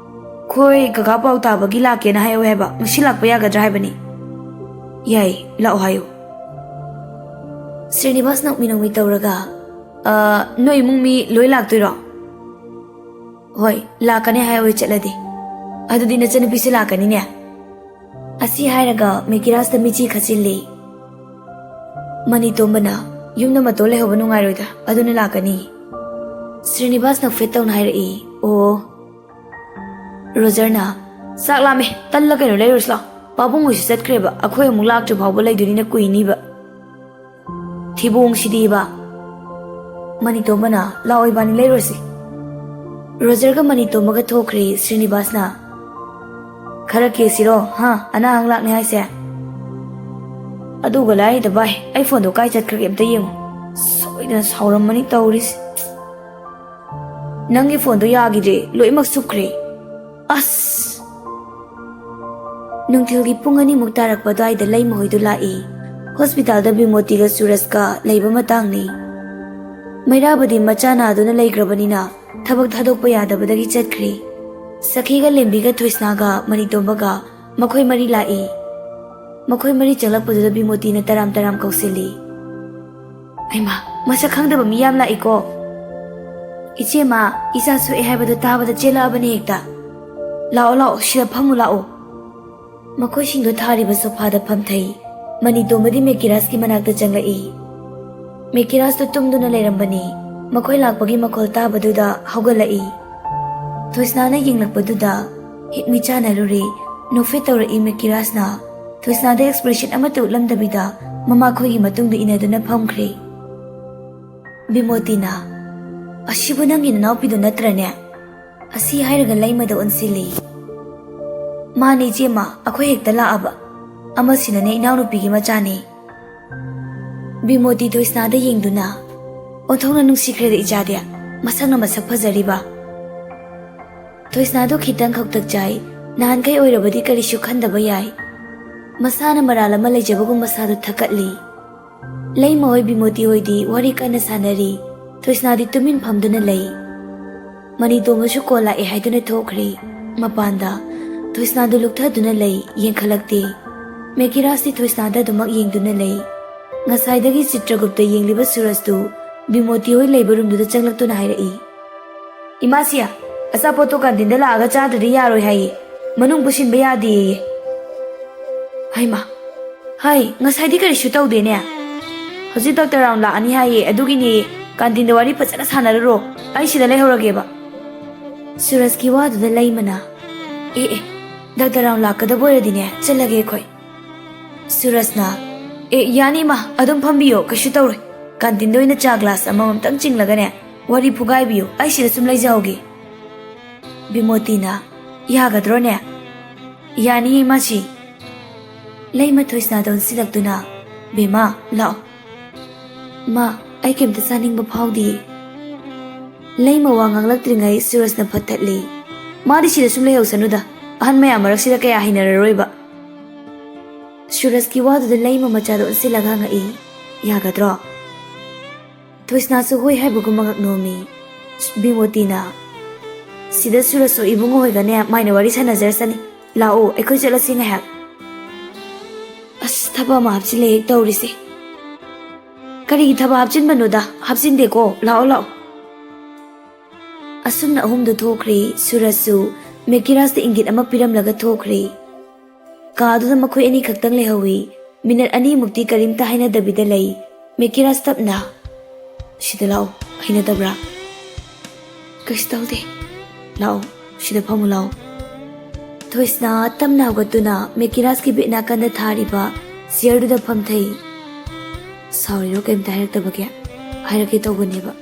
"ꯈꯣꯏ ꯀꯀꯥ ꯄꯥꯎ ꯇꯥꯕꯒꯤ ꯂꯥꯛꯀꯦꯅ ꯍꯥꯏꯍꯧꯋꯦ ꯍꯥꯏꯕ, ꯉꯁꯤ ꯂꯥꯛꯄ ꯌꯥꯒꯗ꯭ꯔꯥ ꯍꯥꯏꯕꯅꯤ?" "ꯌꯥꯏ, ꯂꯥꯛꯑꯣ ꯍꯥꯏꯌꯨ꯫" ꯁ꯭ꯔꯤꯅꯤꯕꯥꯁ ꯅꯣꯛꯃꯤ ꯅꯣꯛꯃꯤ ꯇꯧꯔꯒ, "ꯑ, ꯅꯣꯏ ꯏꯃꯨꯡ ꯃꯤ ꯂꯣꯏ ꯂꯥꯛꯇꯣꯏꯔꯣ?" "ꯍꯣꯏ, ꯂꯥꯛꯀꯅꯤ ꯍꯥꯏꯍꯧꯋꯦ ꯆꯠꯂꯗꯤ꯫" "ꯑꯗꯨꯗꯤ ꯅꯆꯟꯅꯨꯄꯤꯁꯨ ꯂꯥꯛꯀꯅꯤꯅꯦ?" ꯑꯁꯤ ꯍꯥꯏꯔꯒ ꯃꯦꯀꯤꯔꯥꯁꯇ ꯃꯤꯠꯆꯤ ꯈꯠꯆꯤꯜꯂꯤ꯫ ꯃꯅꯤꯇꯣꯝꯕꯅ, "ꯌꯨꯝꯗ ꯃꯇꯣꯟ ꯂꯩꯍꯧꯕ ꯅꯨꯡꯉꯥꯏꯔꯣꯏꯗ, ꯑꯗꯨꯅ ꯂꯥꯛꯀꯅꯤ꯫" ꯁ꯭ꯔꯤꯅꯤꯕꯥꯁꯅ ꯐꯦꯠ ꯇꯧꯅ ꯍꯥꯏꯔꯛꯏ꯫ "ꯑꯣ꯫" ꯔꯣꯖꯔꯅ, "ꯆꯥꯛ ꯂꯥꯝꯃꯦ, ꯇꯜꯂ ꯀꯩꯅꯣ ꯂꯩꯔꯨꯁꯤ ꯂꯥꯛꯑꯣ꯫ ꯄꯥꯕꯨꯡ ꯍꯣꯏꯁꯨ ꯆꯠꯈ꯭ꯔꯦꯕ, ꯑꯩꯈꯣꯏ ꯑꯃꯨꯛ ꯂꯥꯛꯇ꯭ꯔꯤ ꯐꯥꯎꯕ ꯂꯩꯗꯣꯏꯅꯤꯅ ꯀꯨꯏꯅꯤꯕ꯫" "ꯊꯤꯕꯣꯡꯁꯤꯗꯤꯕ꯫" ꯃꯅꯤꯇꯣꯝꯕꯅ, "ꯂꯥꯛꯑꯣ, ꯏꯕꯥꯅꯤ ꯂꯩꯔꯨꯔꯁꯤ꯫" ꯔꯣꯖꯔꯒ ꯃꯅꯤꯇꯣꯝꯕꯒ ꯊꯣꯛꯈ꯭ꯔꯦ ꯁ꯭ꯔꯤꯅꯤꯕꯥꯁꯅ꯫ "ꯈꯔ ꯀꯦꯁꯤꯔꯣ, ꯍꯥ? ꯑꯅꯥ ꯑꯍꯪ ꯂꯥꯛꯅꯤ ꯍꯥꯏꯁꯦ?" "ꯑꯗꯨꯒ ꯂꯥꯏꯔꯤꯗ ꯚꯥꯏ, ꯑꯩ ꯐꯣꯟꯗꯣ ꯀꯥꯏ ꯆꯠꯈ꯭ꯔꯒꯦ ꯑꯝꯇ ꯌꯦꯡꯉꯨ꯫ ꯁꯣꯏꯗꯅ ꯁꯥꯎꯔꯝꯃꯅꯤ ꯇꯧꯔꯤꯁꯦ꯫ ꯅꯪꯒꯤ ꯐꯣꯟꯗꯣ ꯌꯥꯈꯤꯗ꯭ꯔꯦ, ꯂꯣꯏꯅꯃꯛ ꯁꯨꯞꯈ꯭ꯔꯦ꯫ ꯑꯁ!" ꯅꯨꯡꯊꯤꯜꯒꯤ ꯄꯨꯡ ꯑꯅꯤꯃꯨꯛ ꯇꯥꯔꯛꯄ ꯑꯗꯨꯋꯥꯏꯗ ꯂꯩꯃꯍꯣꯏꯗꯨ ꯂꯥꯛꯏ꯫ ꯍꯣꯁꯄꯤꯇꯥꯜꯗ ꯕꯤꯃꯣꯇꯤꯒ ꯁꯨꯔꯖꯀ ꯂꯩꯕ ꯃꯇꯥꯡꯅꯤ꯫ ꯃꯩꯔꯥꯕꯗꯤ ꯃꯆꯥ ꯅꯥꯗꯨꯅ ꯂꯩꯈ꯭ꯔꯕꯅꯤꯅ ꯊꯕꯛ ꯊꯥꯗꯣꯛꯄ ꯌꯥꯗꯕꯗꯒꯤ ꯆꯠꯈ꯭ꯔꯦ꯫ ꯁꯈꯤꯒ ꯂꯦꯝꯕꯤꯒ ꯊꯣꯏꯁꯅꯥꯒ ꯃꯅꯤꯇꯣꯝꯕꯒ ꯃꯈꯣꯏ ꯃꯔꯤ ꯂꯥꯛꯏ꯫ ꯃꯈꯣꯏ ꯃꯔꯤ ꯆꯪꯂꯛꯄꯗꯨꯗ ꯕꯤꯃꯣꯇꯤꯅ ꯇꯔꯥꯝ ꯇꯔꯥꯝ ꯀꯧꯁꯤꯜꯂꯤ꯫ "ꯍꯩꯃꯥ, ꯃꯁꯛ ꯈꯪꯗꯕ ꯃꯤ ꯌꯥꯝ ꯂꯥꯛꯏꯀꯣ꯫ ꯏꯆꯦꯃ, ꯏꯆꯥ ꯁꯣꯛꯑꯦ ꯍꯥꯏꯕꯗꯣ ꯇꯥꯕꯗ ꯆꯦꯜꯂꯛꯑꯕꯅꯦ ꯍꯦꯛꯇ꯫ ꯂꯥꯛꯑꯣ, ꯂꯥꯛꯑꯣ, ꯁꯤꯗ ꯐꯝꯃꯨ ꯂꯥꯛꯑꯣ꯫" ꯃꯈꯣꯏꯁꯤꯡꯗꯣ ꯊꯥꯔꯤꯕ ꯁꯣꯐꯥꯗ ꯐꯝꯊꯩ꯫ ꯃꯅꯤꯇꯣꯝꯕꯗꯤ ꯃꯦꯀꯤꯔꯥꯁꯀꯤ ꯃꯅꯥꯛꯇ ꯆꯪꯂꯛꯏ꯫ ꯃꯦꯀꯤꯔꯥꯁꯇꯣ ꯇꯨꯝꯗꯨꯅ ꯂꯩꯔꯝꯕꯅꯤ꯫ ꯃꯈꯣꯏ ꯂꯥꯛꯄꯒꯤ ꯃꯈꯣꯜ ꯇꯥꯕꯗꯨꯗ ꯍꯧꯒꯠꯂꯛꯏ꯫ ꯊꯣꯏꯁꯅꯥꯅ ꯌꯦꯡꯂꯛꯄꯗꯨꯗ ꯍꯤꯠ ꯃꯤꯆꯥꯟꯅꯔꯨꯔꯦ꯫ ꯅꯣꯛꯐꯦꯠ ꯇꯧꯔꯛꯏ ꯃꯦꯀꯤꯔꯥꯁꯅ꯫ ꯊꯣꯏꯁꯅꯥꯗ ꯑꯦꯛꯁꯄ꯭ꯔꯦꯁꯟ ꯑꯃꯠꯇ ꯎꯠꯂꯝꯗꯕꯤꯗ ꯃꯃꯥꯈꯣꯏꯒꯤ ꯃꯇꯨꯡꯗ ꯏꯟꯅꯗꯨꯅ ꯐꯝꯈ꯭ꯔꯦ꯫ ꯕꯤꯃꯣꯇꯤꯅ, "ꯑꯁꯤꯕꯨ ꯅꯪꯒꯤ ꯅꯅꯥꯎꯄꯤꯗꯨ ꯅꯠꯇ꯭ꯔꯅꯦ?" ꯑꯁꯤ ꯍꯥꯏꯔꯒ ꯂꯩꯃꯗ ꯑꯣꯟꯁꯤꯜꯂꯤ꯫ "ꯃꯥꯅꯦ ꯏꯆꯦꯃ, ꯑꯩꯈꯣꯏ ꯍꯦꯛꯇ ꯂꯥꯛꯑꯕ꯫ ꯑꯃꯁꯤꯅꯅꯦ ꯏꯅꯥꯎꯅꯨꯄꯤꯒꯤ ꯃꯆꯥꯅꯦ꯫" ꯕꯤꯃꯣꯇꯤ ꯊꯣꯏꯁꯅꯥꯗ ꯌꯦꯡꯗꯨꯅ, "ꯑꯣꯟꯊꯣꯛꯅ ꯅꯨꯡꯁꯤꯈ꯭ꯔꯦꯗ ꯏꯆꯥꯗꯤ, ꯃꯁꯛꯅ ꯃꯁꯛ ꯐꯖꯔꯤꯕ꯫" ꯊꯣꯏꯁꯅꯥꯗꯣ ꯈꯤꯇꯪ ꯈꯛꯇꯛ ꯆꯥꯏ꯫ ꯅꯍꯥꯟꯈꯩ ꯑꯣꯏꯔꯕꯗꯤ ꯀꯔꯤꯁꯨ ꯈꯟꯗꯕ ꯌꯥꯏ꯫ ꯃꯁꯥꯅ ꯃꯔꯥꯜ ꯑꯃ ꯂꯩꯖꯕꯒꯨꯝ ꯃꯁꯥꯗꯣ ꯊꯛꯀꯠꯂꯤ꯫ ꯂꯩꯃ ꯍꯣꯏ ꯕꯤꯃꯣꯇꯤ ꯍꯣꯏꯗꯤ ꯋꯥꯔꯤ ꯀꯟꯅ ꯁꯥꯟꯅꯔꯤ꯫ ꯊꯣꯏꯁꯅꯥꯗꯤ ꯇꯨꯃꯤꯟ ꯐꯝꯗꯨꯅ ꯂꯩ꯫ ꯃꯅꯤꯇꯣꯝꯕꯁꯨ ꯀꯣꯜ ꯂꯥꯛꯑꯦ ꯍꯥꯏꯗꯨꯅ ꯊꯣꯛꯈ꯭ꯔꯦ꯫ ꯃꯄꯥꯟꯗ ꯊꯣꯏꯁꯅꯥꯗꯨ ꯂꯨꯞꯊꯗꯨꯅ ꯂꯩ, ꯌꯦꯡꯈꯠꯂꯛꯇꯦ꯫ ꯃꯦꯀꯤꯔꯥꯁꯇꯤ ꯊꯣꯏꯁꯅꯥꯗ ꯑꯗꯨꯃꯛ ꯌꯦꯡꯗꯨꯅ ꯂꯩ꯫ ꯉꯁꯥꯏꯗꯒꯤ ꯆꯤꯇ꯭ꯔꯒꯨꯞꯇ ꯌꯦꯡꯂꯤꯕ ꯁꯨꯔꯖꯇꯨ ꯕꯤꯃꯣꯇꯤ ꯍꯣꯏ ꯂꯩꯕ ꯔꯨꯝꯗꯨꯗ ꯆꯪꯂꯛꯇꯨꯅ ꯍꯥꯏꯔꯛꯏ, "ꯏꯃꯥꯁꯤ, ꯑꯆꯥꯄꯣꯠꯇꯣ ꯀꯥꯟꯇꯤꯟꯗ ꯂꯥꯛꯑꯒ ꯆꯥꯗ꯭ꯔꯗꯤ ꯌꯥꯔꯣꯏ ꯍꯥꯏꯌꯦ, ꯃꯅꯨꯡ ꯄꯨꯁꯤꯟꯕ ꯌꯥꯗꯦꯌꯦ꯫" "ꯍꯩꯃꯥ, ꯍꯥꯏ, ꯉꯁꯥꯏꯗꯤ ꯀꯔꯤꯁꯨ ꯇꯧꯗꯦꯅꯦ꯫ ꯍꯧꯖꯤꯛ ꯗꯥꯛꯇꯔ ꯔꯥꯎꯟ ꯂꯥꯛꯑꯅꯤ ꯍꯥꯏꯌꯦ, ꯑꯗꯨꯒꯤꯅꯦ꯫ ꯀꯥꯟꯇꯤꯟꯗ ꯋꯥꯔꯤ ꯐꯖꯅ ꯁꯥꯟꯅꯔꯨꯔꯣ, ꯑꯩ ꯁꯤꯗ ꯂꯩꯍꯧꯔꯒꯦꯕ꯫" ꯁꯨꯔꯖꯀꯤ ꯋꯥꯗꯨꯗ ꯂꯩꯃꯅ, "ꯑꯦ ꯑꯦ, ꯗꯥꯛꯇꯔ ꯔꯥꯎꯟ ꯂꯥꯛꯀꯗꯕ ꯑꯣꯏꯔꯗꯤꯅꯦ, ꯆꯠꯂꯒꯦ ꯑꯩꯈꯣꯏ꯫" ꯁꯨꯔꯖꯅ, "ꯑꯦ, ꯌꯥꯅꯤ ꯏꯃꯥ, ꯑꯗꯨꯝ ꯐꯝꯕꯤꯌꯣ, ꯀꯩꯁꯨ ꯇꯧꯔꯣꯏ꯫ ꯀꯥꯟꯇꯤꯟꯗ ꯑꯣꯏꯅ ꯆꯥ ꯒ꯭ꯂꯥꯁ ꯑꯃꯃꯝꯇꯪ ꯆꯤꯡꯂꯒꯅꯦ, ꯋꯥꯔꯤ ꯐꯨꯒꯥꯏꯕꯤꯌꯨ, ꯑꯩ ꯁꯤꯗ ꯁꯨꯝ ꯂꯩꯖꯍꯧꯒꯦ꯫" ꯕꯤꯃꯣꯇꯤꯅ, "ꯌꯥꯒꯗ꯭ꯔꯣꯅꯦ?" "ꯌꯥꯅꯤꯌꯦ ꯏꯃꯥꯁꯤ꯫" ꯂꯩꯃ ꯊꯣꯏꯁꯅꯥꯗ ꯑꯣꯟꯁꯤꯜꯂꯛꯇꯨꯅ, "ꯕꯦꯝꯃ, ꯂꯥꯛꯑꯣ꯫" "ꯃꯥ, ꯑꯩ ꯀꯩꯝꯇ ꯆꯥꯅꯤꯡꯕ ꯐꯥꯎꯗꯤꯌꯦ꯫" ꯂꯩꯃ ꯋꯥ ꯉꯥꯡꯂꯛꯇ꯭ꯔꯤꯉꯩ ꯁꯨꯔꯖꯅ ꯐꯠ ꯊꯠꯂꯤ꯫ "ꯃꯥꯗꯤ ꯁꯤꯗ ꯁꯨꯝ ꯂꯩꯍꯧꯁꯅꯨꯗ, ꯑꯍꯟ ꯃꯌꯥꯝ ꯃꯔꯛꯁꯤꯗ ꯀꯌꯥ ꯍꯩꯅꯔꯔꯣꯏꯕ꯫" ꯁꯨꯔꯖꯀꯤ ꯋꯥꯗꯨꯗ ꯂꯩꯃ ꯃꯆꯥꯗ ꯑꯣꯟꯁꯤꯜꯂꯒ ꯍꯪꯉꯛꯏ, "ꯌꯥꯒꯗ꯭ꯔꯣ?" ꯊꯣꯏꯁꯅꯥꯁꯨ ꯍꯣꯏ ꯍꯥꯏꯕꯒꯨꯝ ꯃꯉꯛ ꯅꯣꯝꯃꯤ꯫ ꯕꯤꯃꯣꯇꯤꯅ, "ꯁꯤꯗ ꯁꯨꯔꯖꯁꯨ ꯏꯕꯨꯡꯉꯣ ꯍꯣꯏꯒꯅꯦ ꯃꯥꯏꯅ ꯋꯥꯔꯤ ꯁꯥꯟꯅꯖꯔꯁꯅꯤ꯫ ꯂꯥꯛꯑꯣ, ꯑꯩꯈꯣꯏ ꯆꯠꯂꯁꯤ ꯉꯥꯏꯍꯥꯛ꯫" ꯑꯁ, ꯊꯕꯛ ꯑꯃ ꯍꯥꯞꯆꯤꯜꯂꯦ ꯍꯦꯛ ꯇꯧꯔꯤꯁꯦ꯫ "ꯀꯔꯤꯒꯤ ꯊꯕꯛ ꯍꯥꯞꯆꯤꯟꯕꯅꯣꯗ? ꯍꯥꯞꯆꯤꯟꯗꯦꯀꯣ꯫ ꯂꯥꯛꯑꯣ, ꯂꯥꯛꯑꯣ꯫" ꯑꯁꯨꯝꯅ ꯑꯍꯨꯝꯗꯨ ꯊꯣꯛꯈ꯭ꯔꯦ꯫ ꯁꯨꯔꯖꯁꯨ ꯃꯦꯀꯤꯔꯥꯖꯇ ꯏꯪꯒꯤꯠ ꯑꯃ ꯄꯤꯔꯝꯂꯒ ꯊꯣꯛꯈ꯭ꯔꯦ꯫ ꯀꯥꯗꯨꯗ ꯃꯈꯣꯏ ꯑꯅꯤ ꯈꯛꯇꯪ ꯂꯩꯍꯧꯏ꯫ ꯃꯤꯅꯠ ꯑꯅꯤꯃꯨꯛꯇꯤ ꯀꯔꯤꯝꯇ ꯍꯥꯏꯅꯗꯕꯤꯗ ꯂꯩ꯫ ꯃꯦꯀꯤꯔꯥꯖ ꯇꯞꯅ, "ꯁꯤꯗ ꯂꯥꯛꯑꯣ꯫ ꯍꯩꯅꯗꯕ꯭ꯔꯥ?" "ꯀꯩꯁꯨ ꯇꯧꯗꯦ꯫ ꯂꯥꯛꯑꯣ, ꯁꯤꯗ ꯐꯝꯃꯨ ꯂꯥꯛꯑꯣ꯫" ꯊꯣꯏꯁꯅꯥ ꯇꯞꯅ ꯍꯧꯒꯠꯇꯨꯅ ꯃꯦꯀꯤꯔꯥꯖꯀꯤ ꯕꯦꯗ ꯅꯥꯀꯟꯗ ꯊꯥꯔꯤꯕ ꯆꯤꯌꯔꯗꯨꯗ ꯐꯝꯊꯩ꯫ "ꯁꯥꯎꯔꯤꯔꯣ? ꯀꯩꯝꯇ ꯍꯥꯏꯔꯛꯇꯕꯒꯦ? ꯍꯥꯏꯔꯛꯀꯦ ꯇꯧꯕꯅꯦꯕ,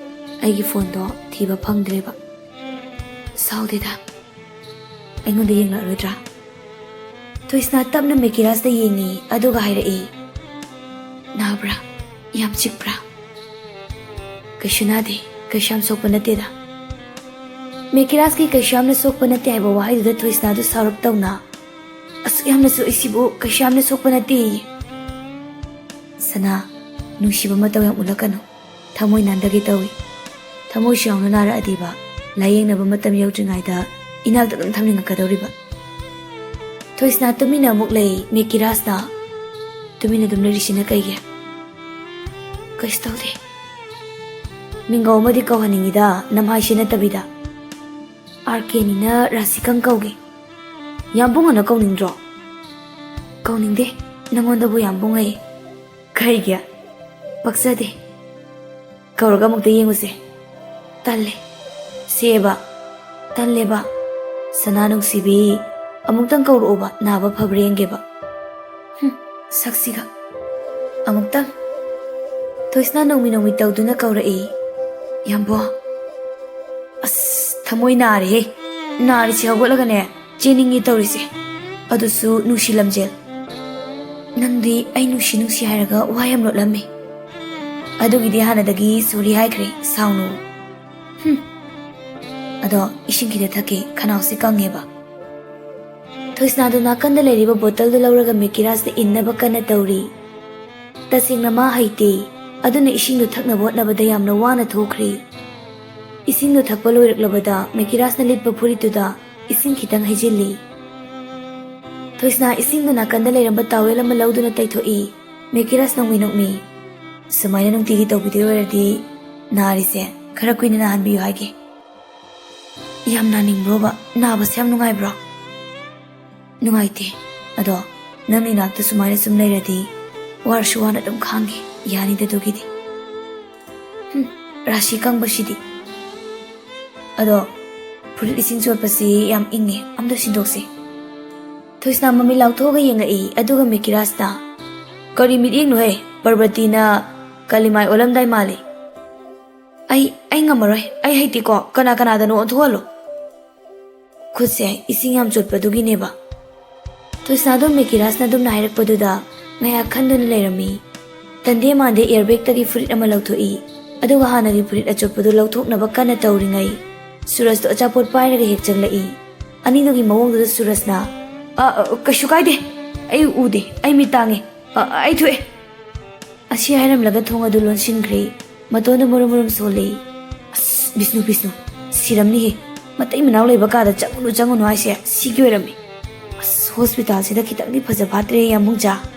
ꯑꯩꯒꯤ ꯐꯣꯟꯗꯣ ꯊꯤꯕ ꯐꯪꯗ꯭ꯔꯦꯕ꯫" "ꯁꯥꯎꯗꯦꯗ, ꯑꯩꯉꯣꯟꯗ ꯌꯦꯡꯂꯛꯑꯔꯣꯏꯗ꯭ꯔꯥ?" ꯊꯣꯏꯁꯅꯥ ꯇꯞꯅ ꯃꯦꯀꯤꯔꯥꯖꯇ ꯌꯦꯡꯉꯤ, ꯑꯗꯨꯒ ꯍꯥꯏꯔꯛꯏ, "ꯅꯥꯕ꯭ꯔꯥ? ꯌꯥꯝ ꯆꯤꯛꯄ꯭ꯔꯥ?" "ꯀꯩꯁꯨ ꯅꯥꯗꯦ, ꯀꯩꯁꯨ ꯌꯥꯝ ꯁꯣꯛꯄ ꯅꯠꯇꯦꯗ꯫" ꯃꯦꯀꯤꯔꯥꯖꯀꯤ "ꯀꯩꯁꯨ ꯌꯥꯝꯅ ꯁꯣꯛꯄ ꯅꯠꯇꯦ" ꯍꯥꯏꯕ ꯋꯥꯍꯩꯗꯨꯗ ꯊꯣꯏꯁꯅꯥꯗꯨ ꯁꯥꯎꯔꯞ ꯇꯧꯅ, "ꯑꯁꯨꯛ ꯌꯥꯝꯅ ꯁꯣꯛꯏꯁꯤꯕꯨ ꯀꯩꯁꯨ ꯌꯥꯝꯅ ꯁꯣꯛꯄ ꯅꯠꯇꯦꯌꯦ꯫" "ꯁꯅꯥ, ꯅꯨꯡꯁꯤꯕ ꯃꯇꯧ ꯌꯥꯝ ꯎꯠꯂꯛꯀꯅꯨ꯫ ꯊꯃꯣꯏ ꯅꯥꯟꯗꯒꯦ ꯇꯧꯏ꯫ ꯊꯃꯣꯏ ꯁꯦꯡꯅ ꯅꯥꯔꯛꯑꯗꯤꯕ, ꯂꯥꯌꯦꯡꯅꯕ ꯃꯇꯝ ꯌꯧꯗ꯭ꯔꯤꯉꯩꯗ ꯏꯅꯥꯛꯇ ꯑꯗꯨꯝ ꯊꯝꯅꯤꯡꯉꯛꯀꯗꯧꯔꯤꯕ꯫" ꯊꯣꯏꯁꯅꯥ ꯇꯨꯃꯤꯟꯅ ꯑꯃꯨꯛ ꯂꯩ꯫ ꯃꯦꯀꯤꯔꯥꯖꯅ, "ꯇꯨꯃꯤꯟꯅ ꯑꯗꯨꯝ ꯂꯩꯔꯤꯁꯤꯅ ꯀꯩꯒꯤ?" "ꯀꯩꯁꯨ ꯇꯧꯗꯦ꯫" "ꯃꯤꯡꯒꯧ ꯑꯃꯗꯤ ꯀꯧꯍꯟꯅꯤꯡꯉꯤꯗ, ꯅꯝꯍꯥꯏꯁꯦ ꯅꯠꯇꯕꯤꯗ꯫" "ꯑꯥꯔ ꯀꯦꯅꯤꯅ ꯔꯥꯁꯤꯀꯪ ꯀꯧꯒꯦ꯫" "ꯌꯥꯝꯕꯨꯡ ꯑꯅ ꯀꯧꯅꯤꯡꯗ꯭ꯔꯣ?" "ꯀꯧꯅꯤꯡꯗꯦ, ꯅꯪꯉꯣꯟꯗꯕꯨ ꯌꯥꯝꯕꯨꯡ ꯑꯌꯦ꯫" "ꯀꯩꯒꯤ?" "ꯄꯛꯆꯗꯦ꯫" "ꯀꯧꯔꯒ ꯑꯃꯨꯛꯇ ꯌꯦꯡꯉꯨꯁꯦ꯫" "ꯇꯜꯂꯦ꯫" "ꯁꯦꯕ꯫" "ꯇꯜꯂꯦꯕ꯫" "ꯁꯅꯥ ꯅꯨꯡꯁꯤꯕꯤ, ꯑꯃꯨꯛꯇꯪ ꯀꯧꯔꯛꯑꯣꯕ, ꯅꯥꯕ ꯐꯕ꯭ꯔꯥ ꯌꯦꯡꯒꯦꯕ꯫" "ꯍꯨꯝ, ꯁꯛꯁꯤꯒ꯫" "ꯑꯃꯨꯛꯇꯪ꯫" ꯊꯣꯏꯁꯅꯥ ꯅꯣꯡꯃꯤ ꯅꯣꯡꯃꯤ ꯇꯧꯗꯨꯅ ꯀꯧꯔꯛꯏ, "ꯌꯥꯝꯕꯣ꯫" "ꯑꯁ, ꯊꯃꯣꯏ ꯅꯥꯔꯦꯍꯦ꯫ ꯅꯥꯔꯤꯁꯤ ꯍꯧꯒꯠꯂꯒꯅꯦ, ꯆꯦꯟꯅꯤꯡꯉꯤ ꯇꯧꯔꯤꯁꯦ꯫ ꯑꯗꯨꯁꯨ ꯅꯨꯡꯁꯤ ꯂꯝꯖꯦꯜ꯫ ꯅꯪꯗꯤ ꯑꯩ ꯅꯨꯡꯁꯤ ꯅꯨꯡꯁꯤ ꯍꯥꯏꯔꯒ ꯋꯥ ꯌꯥꯝ ꯂꯣꯠꯂꯝꯃꯤ꯫ ꯑꯗꯨꯒꯤꯗꯤ ꯍꯥꯟꯅꯗꯒꯤ ꯁꯣꯔꯤ ꯍꯥꯏꯈ꯭ꯔꯦ, ꯁꯥꯎꯅꯨ꯫" "ꯍꯨꯝ꯫ ꯑꯗꯣ ꯏꯁꯤꯡ ꯈꯤꯇ ꯊꯛꯀꯦ, ꯈꯅꯥꯎꯁꯦ ꯀꯪꯉꯦꯕ꯫" ꯊꯣꯏꯁꯅꯥꯗꯨ ꯅꯥꯀꯟꯗ ꯂꯩꯔꯤꯕ ꯕꯣꯇꯜꯗꯨ ꯂꯧꯔꯒ ꯃꯦꯀꯤꯔꯥꯖꯇ ꯏꯟꯅꯕ ꯀꯟꯅ ꯇꯧꯔꯤ꯫ ꯇꯁꯦꯡꯅ ꯃꯥ ꯍꯩꯇꯦ, ꯑꯗꯨꯅ ꯏꯁꯤꯡꯗꯨ ꯊꯛꯅꯕ ꯍꯣꯠꯅꯕꯗ ꯌꯥꯝꯅ ꯋꯥꯅ ꯊꯣꯛꯈ꯭ꯔꯦ꯫ ꯏꯁꯤꯡꯗꯨ ꯊꯛꯄ ꯂꯣꯏꯔꯛꯂꯕꯗ ꯃꯦꯀꯤꯔꯥꯖꯅ ꯂꯤꯠꯄ ꯐꯨꯔꯤꯠꯇꯨꯗ ꯏꯁꯤꯡ ꯈꯤꯇꯪ ꯍꯩꯖꯤꯜꯂꯤ꯫ ꯊꯣꯏꯁꯅꯥ ꯏꯁꯤꯡꯗꯨ ꯅꯥꯀꯟꯗ ꯂꯩꯔꯝꯕ ꯇꯥꯋꯦꯜ ꯑꯃ ꯂꯧꯗꯨꯅ ꯇꯩꯊꯣꯛꯏ꯫ ꯃꯦꯀꯤꯔꯥꯖ ꯅꯣꯡꯃꯤ ꯅꯣꯡꯃꯤ, "ꯁꯨꯃꯥꯏꯅ ꯅꯨꯡꯇꯤꯒꯤ ꯇꯧꯕꯤꯗꯣꯏ ꯑꯣꯏꯔꯗꯤ ꯅꯥꯔꯤꯁꯦ ꯈꯔ ꯀꯨꯏꯅ ꯅꯥꯍꯟꯕꯤꯌꯨ ꯍꯥꯏꯒꯦ꯫" "ꯌꯥꯝ ꯅꯥꯅꯤꯡꯕ꯭ꯔꯣꯕ? ꯅꯥꯕꯁꯦ ꯌꯥꯝ ꯅꯨꯡꯉꯥꯏꯕ꯭ꯔꯣ?" "ꯅꯨꯡꯉꯥꯏꯇꯦ꯫ ꯑꯗꯣ ꯅꯪ ꯏꯅꯥꯛꯇ ꯁꯨꯃꯥꯏꯅ ꯁꯨꯝ ꯂꯩꯔꯗꯤ ꯋꯥꯔꯁꯨ ꯋꯥꯅ ꯑꯗꯨꯝ ꯈꯥꯡꯒꯦ꯫ ꯌꯥꯅꯤꯗ ꯑꯗꯨꯒꯤꯗꯤ꯫" "ꯍꯨꯝ, ꯔꯥꯁꯤ ꯀꯪꯕꯁꯤꯗꯤ꯫ ꯑꯗꯣ ꯐꯨꯔꯤꯠ ꯏꯁꯤꯡ ꯆꯣꯠꯄꯁꯤ ꯌꯥꯝ ꯏꯪꯉꯦ, ꯑꯝꯇ ꯁꯤꯟꯗꯣꯛꯁꯤ꯫" ꯇꯣꯏꯁꯅꯥ ꯃꯃꯤꯠ ꯂꯥꯎꯊꯣꯛꯑꯒ ꯌꯦꯡꯉꯛꯏ, ꯑꯗꯨꯒ ꯃꯦꯀꯤꯔꯥꯖꯅ, "ꯀꯔꯤ ꯃꯤꯠꯌꯦꯡꯅꯣꯍꯦ? ꯄꯔꯕꯇꯤꯅ ꯀꯂꯤꯃꯥꯏ ꯑꯣꯜꯂꯝꯗꯥꯏ ꯃꯥꯜꯂꯤ꯫ ꯑꯩ, ꯑꯩ ꯉꯝꯃꯔꯣꯏ, ꯑꯩ ꯍꯩꯇꯦꯀꯣ, ꯀꯅꯥ ꯀꯅꯥꯗꯅꯣ ꯑꯣꯟꯊꯣꯛꯍꯜꯂꯣ꯫" ꯈꯨꯠꯁꯦ ꯏꯁꯤꯡ ꯌꯥꯝ ꯆꯣꯠꯄꯗꯨꯒꯤꯅꯦꯕ꯫ ꯇꯣꯏꯁꯅꯥꯗꯣ ꯃꯦꯀꯤꯔꯥꯖꯅ ꯑꯗꯨꯝꯅ ꯍꯥꯏꯔꯛꯄꯗꯨꯗ ꯉꯥꯏꯍꯥꯛ ꯈꯟꯗꯨꯅ ꯂꯩꯔꯝꯃꯤ꯫ ꯇꯟꯗꯦ ꯃꯥꯟꯗꯦ ꯑꯦꯌꯔꯕꯦꯒꯇꯒꯤ ꯐꯨꯔꯤꯠ ꯑꯃ ꯂꯧꯊꯣꯛꯏ, ꯑꯗꯨꯒ ꯍꯥꯟꯅꯒꯤ ꯐꯨꯔꯤꯠ ꯑꯆꯣꯠꯄꯗꯨ ꯂꯧꯊꯣꯛꯅꯕ ꯀꯟꯅ ꯇꯧꯔꯤꯉꯩ ꯁꯨꯔꯖꯇꯣ ꯑꯆꯥꯄꯣꯠ ꯄꯥꯏꯔꯒ ꯍꯦꯛ ꯆꯪꯂꯛꯏ꯫ ꯑꯅꯤꯗꯨꯒꯤ ꯃꯑꯣꯡꯗꯨꯗ ꯁꯨꯔꯖꯅ, "ꯑ, ꯑ, ꯀꯩꯁꯨ ꯀꯥꯏꯗꯦ, ꯑꯩ ꯎꯗꯦ, ꯑꯩ ꯃꯤꯠ ꯇꯥꯡꯉꯦ, ꯑ, ꯑꯩ ꯊꯣꯛꯑꯦ꯫" ꯑꯁꯤ ꯍꯥꯏꯔꯝꯂꯒ ꯊꯣꯡ ꯑꯗꯨ ꯂꯣꯟꯁꯤꯟꯈ꯭ꯔꯦ꯫ ꯃꯇꯣꯟꯗ ꯃꯨꯔꯨꯝ ꯃꯨꯔꯨꯝ ꯁꯣꯜꯂꯤ꯫ "ꯑꯁ, ꯕꯤꯁꯅꯨ, ꯕꯤꯁꯅꯨ, ꯁꯤꯔꯝꯅꯤꯍꯦ꯫ ꯃꯇꯩ ꯃꯅꯥꯎ ꯂꯩꯕ ꯀꯥꯗ ꯆꯪꯉꯨꯅꯨ, ꯆꯪꯉꯨꯅꯨ ꯍꯥꯏꯁꯦ ꯁꯤꯒꯤ ꯑꯣꯏꯔꯝꯃꯤ꯫ ꯑꯁ, ꯍꯣꯁꯄꯤꯇꯥꯜꯁꯤꯗ ꯈꯤꯇꯪꯗꯤ ꯐꯖ ꯐꯥꯠꯇ꯭ꯔꯦ, ꯌꯥꯝꯕꯨꯡꯆꯥ꯫